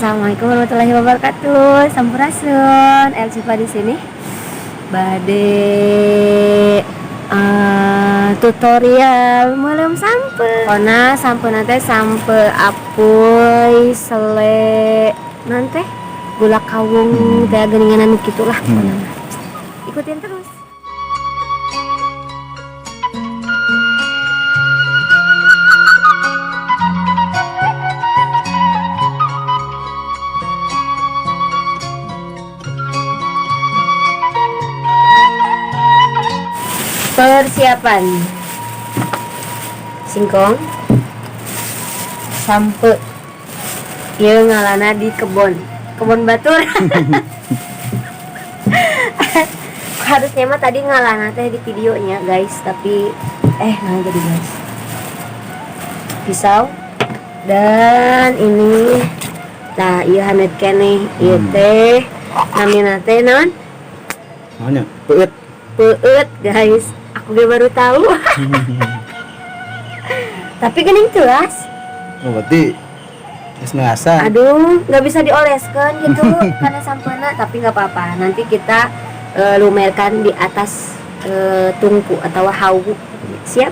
Assalamualaikum warahmatullahi wabarakatuh. Sampurasun. El Siva di sini. Bade tutorial meuleum sampeu. Kona sampeu teh sampeu apuy sele nanti gula kawung teh geuningan kitu lah pokona mah. Ikutin terus. Persiapan singkong sampeu ieu ngalana di kebon kebon batur. Harusnya mah tadi ngalana teh di videonya guys, tapi nah jadi guys pisau dan ini nah ieu hanet keneh ieu teh namina teh naon? Naonnya? Peueut. Peueut guys, aku ge baru tahu. Tapi geuning teuas. Oh, berarti geus ngasah. Aduh, nggak bisa dioleskan gitu karena sampeuna, tapi nggak apa-apa. Nanti kita lumerkan di atas tungku atau hawu. Siap?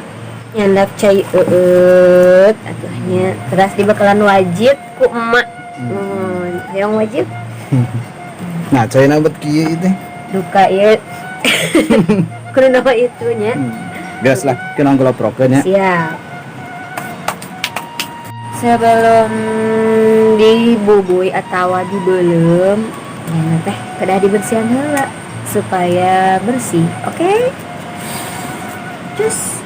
Nyandak cai eueut atuh nya. Teras dibekalan wajit ku emak. Hayang wajit? Nah, caina bet kieu teh. Duka ieu. Kudu nama itu nya. Gas lah, kenang goloprokeun nya. Siap. Sebelum dibubui atau dibelem, ya teh kedah dibersihan heula supaya bersih. Oke? Cus.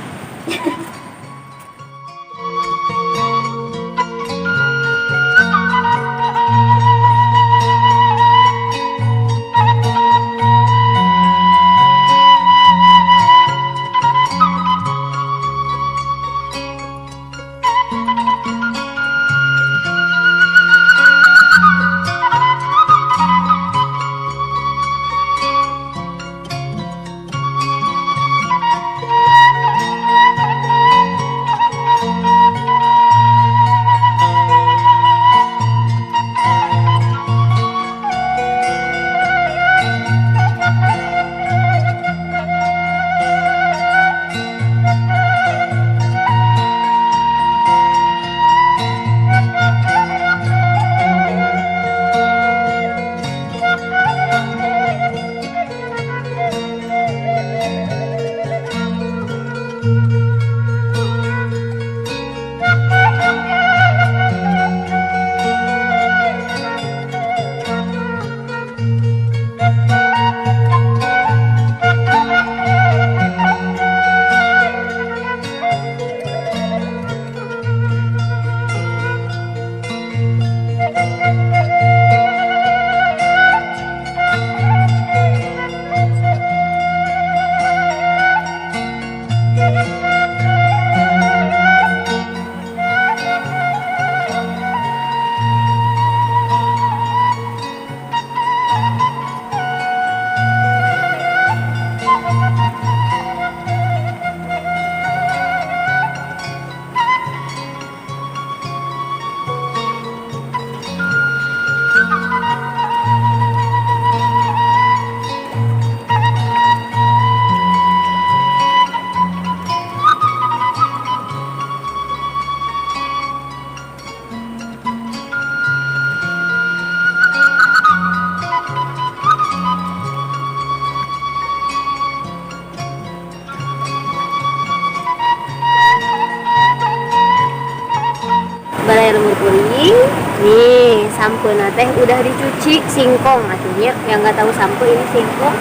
Balai lembur kuring nih, sampeuna teh udah dicuci singkong atunya. Yang nggak tahu sampeu ini singkong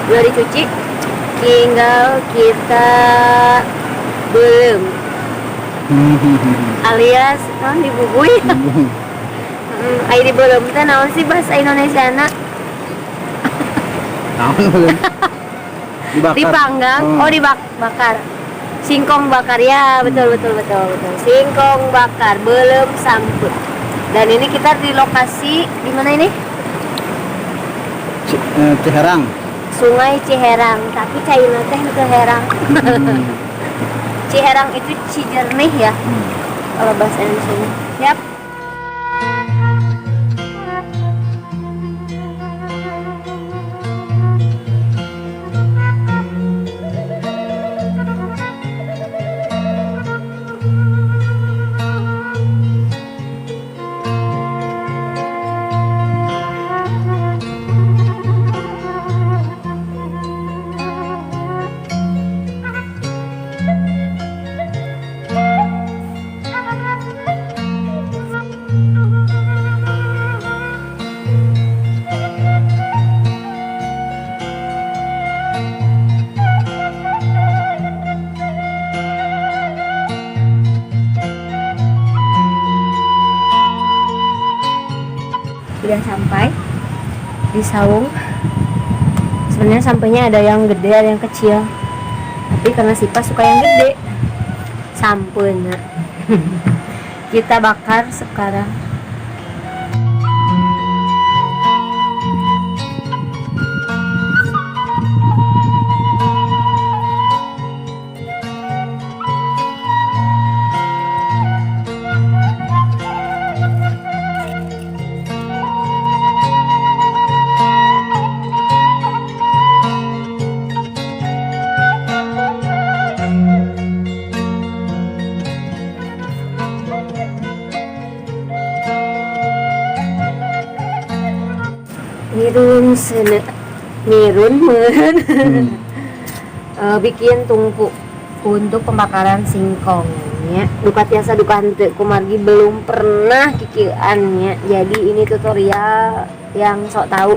udah dicuci, tinggal kita belum alias naon dibubui. Ai dibelum teh naon sih bahasa Indonesia na? Naon belum? Dibakar. Dipanggang. Oh, dibakar. Singkong bakar ya, betul betul betul betul. Singkong bakar, belum sampeu. Dan ini kita di lokasi di mana ini? Ciherang. Sungai Ciherang, tapi caina teh henteu herang. Ciherang itu Cijernih ya. Kalau bahasa Indonesia. Yap. Udah sampai di saung. Sebenarnya sampenya ada yang gede, ada yang kecil. Tapi karena Sipa suka yang gede, sampena. Kita bakar sekarang. Mirun sene, mirun meureun. Bikin tungku untuk pembakaran singkongnya. Duka tiasa duka henteu kumargi belum pernah kikieuannya. Jadi ini tutorial yang sok tahu.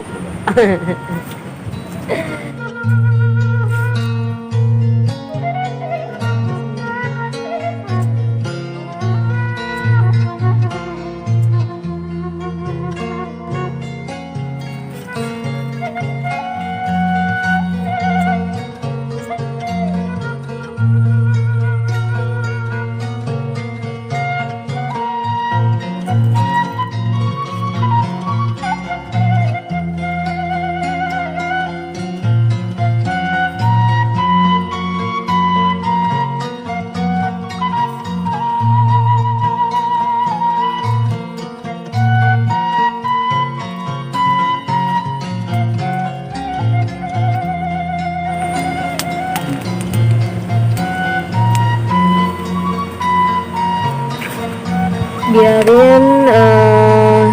Biarin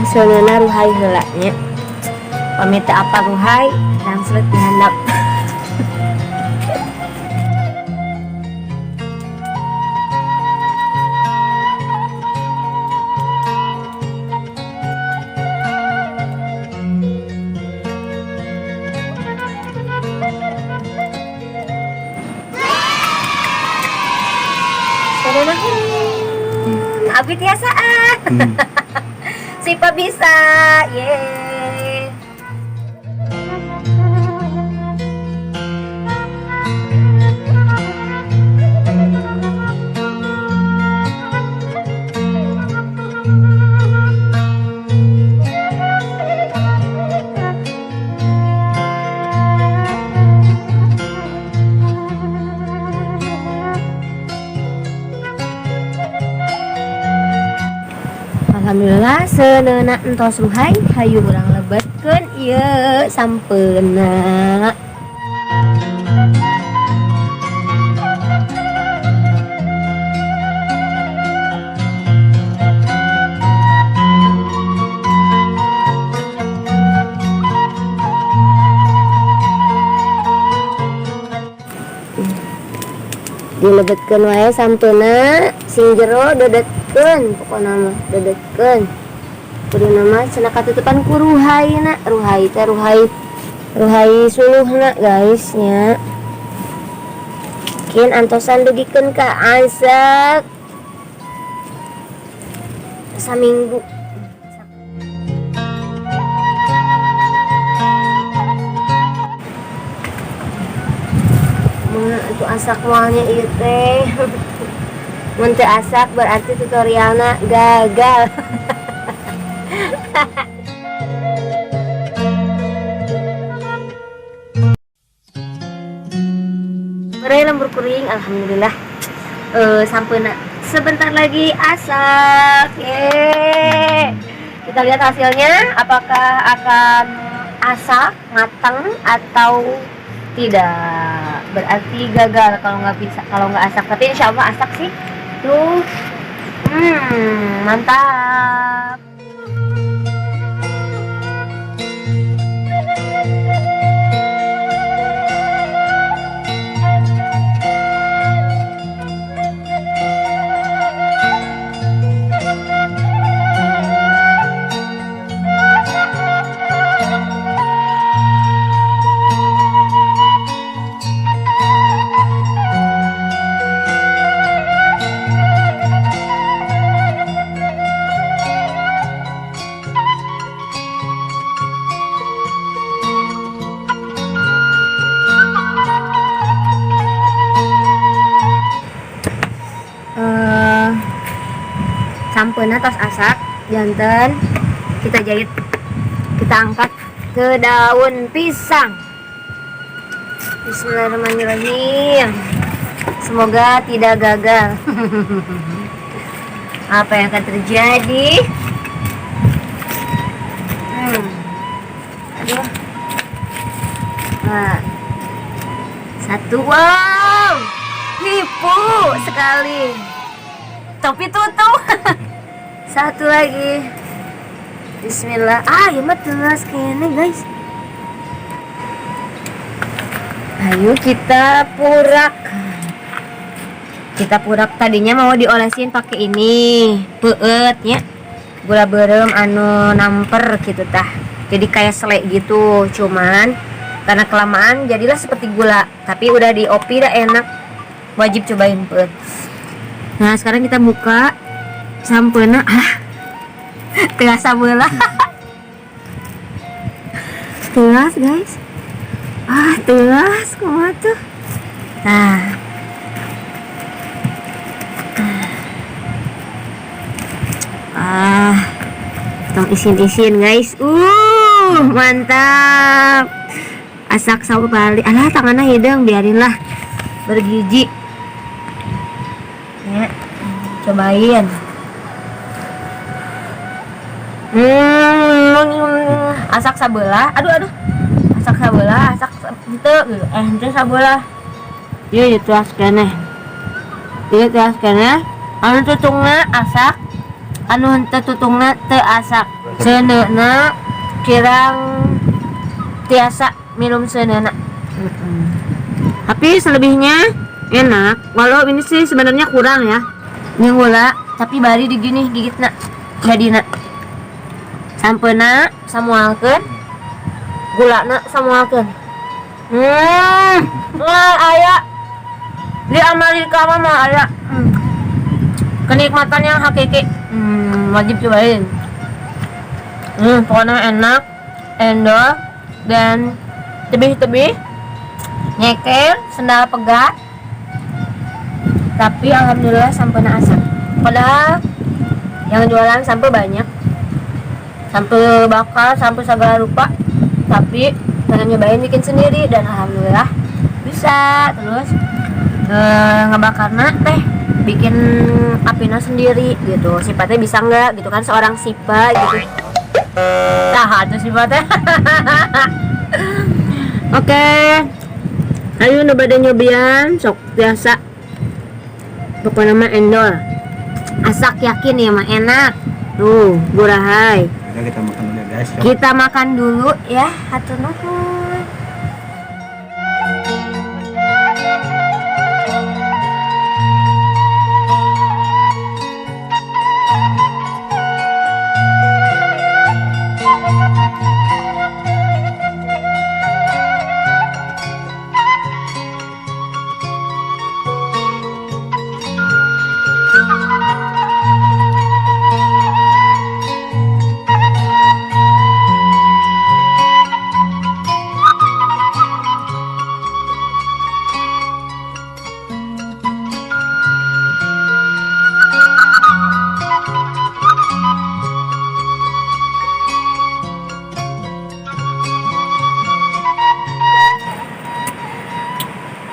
seungeuna ruhai heula nya. Pamit teu apa ruhai, langsung dihandap. Abi tiasa ah. Sipa bisa. Yeay. Alhamdulillah seuneuna entos ruhai, hayu urang lebetkeun ieu sampeuna. Dilebetkeun wae sampeuna sing jero dedetkeun, pokona mah dedetkeun. Kuduna mah cenah katutupan ku ruhaina, ruhai teh ruhai, ruhai suluhna guys nya. Kin antosan dugikeun ka asak saminggu. Itu asak mualnya ieu teh. Mun teu asak berarti tutorialna gagal. Berai lembur kuring, alhamdulillah. Sampeuna sebentar lagi asak. Yeay. Kita lihat hasilnya apakah akan asak, matang atau tidak. Berarti gagal kalau nggak bisa, kalau nggak asak. Tapi insya Allah asak sih. Tuh, mantap. Sampeuna tos asak, janten kita jahit, kita angkat ke daun pisang. Bismillahirrahmanirrahim. Semoga tidak gagal. Apa yang akan terjadi? Aduh. Nah. Satu. Wow. Hipu sekali. Topi tutup. Satu lagi. Bismillah. Ah, ya mah telas kayaknya, guys. Ayo kita purak. Kita purak, tadinya mau diolesin pakai ini, peueut nya. Gula beureum anu namper gitu tah. Jadi kayak selai gitu, cuman karena kelamaan jadilah seperti gula. Tapi udah diopi dah enak. Wajib cobain peueut. Nah, sekarang kita buka sampeuna. Ah. Teuas sabelah. Teuas, guys. Ah, teuas kumaha tuh. Nah. Ah. Tong isin-isin, guys. Mantap. Asak sakali. Alah, tangannya hideung, biarinlah. Bergizi. Ya, cobain. Asak sabelah. Aduh, aduh. Asak sabelah, asak henteu gitu. Henteu sabelah. Ieu ieu tias keneh. Ieu tias keneh. Anu tutungna asak, anu henteu tutungna teu asak. Seuneuna kirang tiasa minum seuneuna. Tapi selebihnya enak. Walau ini sih sebenarnya kurang ya. Ini gula, tapi bari di gini gigitna. Jadina. Sampeuna samualkeun, gulana samualkeun. Wah, aya di Amerika mah aya. Kenikmatan yang hakiki. Wajib cobain. Pokoknya enak, endol, dan tebih-tebih, nyeker, sendal pegat. Tapi alhamdulillah sampeuna asak. Padahal yang jualan sampai banyak, sampai bakar, sampai segala rupa. Tapi pengen nyobain bikin sendiri dan alhamdulillah bisa. Terus ngebakarna teh bikin apina sendiri gitu. Sifatnya bisa nggak gitu kan, seorang Sipa gitu. Nah, itu sifatnya. Oke. Ayo nu bade nyobian sok biasa. Pokoknya mah endol. Asak yakin ya mah enak. Tuh, gurahai. Udah, kita makan dulu ya, guys. Kita makan dulu ya, hatur nuhun.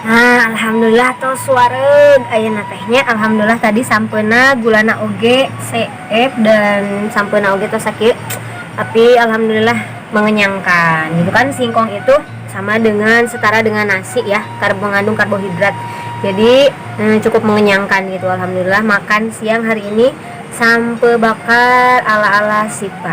Nah, alhamdulillah tos wareg ayeuna tehnya. Alhamdulillah tadi sampeuna gulana oge CF dan sampeuna oge tos sakieu. Tapi alhamdulillah mengenyangkan. Itu kan singkong itu sama dengan setara dengan nasi ya, mengandung karbohidrat. Jadi cukup mengenyangkan gitu. Alhamdulillah makan siang hari ini sampe bakar ala-ala Sipa.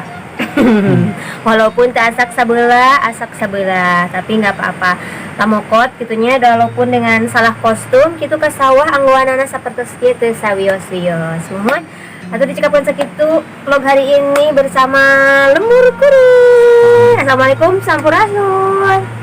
Walaupun tak asak sabelah, asak sabelah, tapi nggak apa-apa. Lamokot gitunya, walaupun dengan salah kostum gitu ke sawah anggoanana sapertos kieu teu sawios-wios. Muhun atuh dicekapkeun sakitu vlog hari ini bersama Lembur Kuring. Assalamualaikum, sampurasun.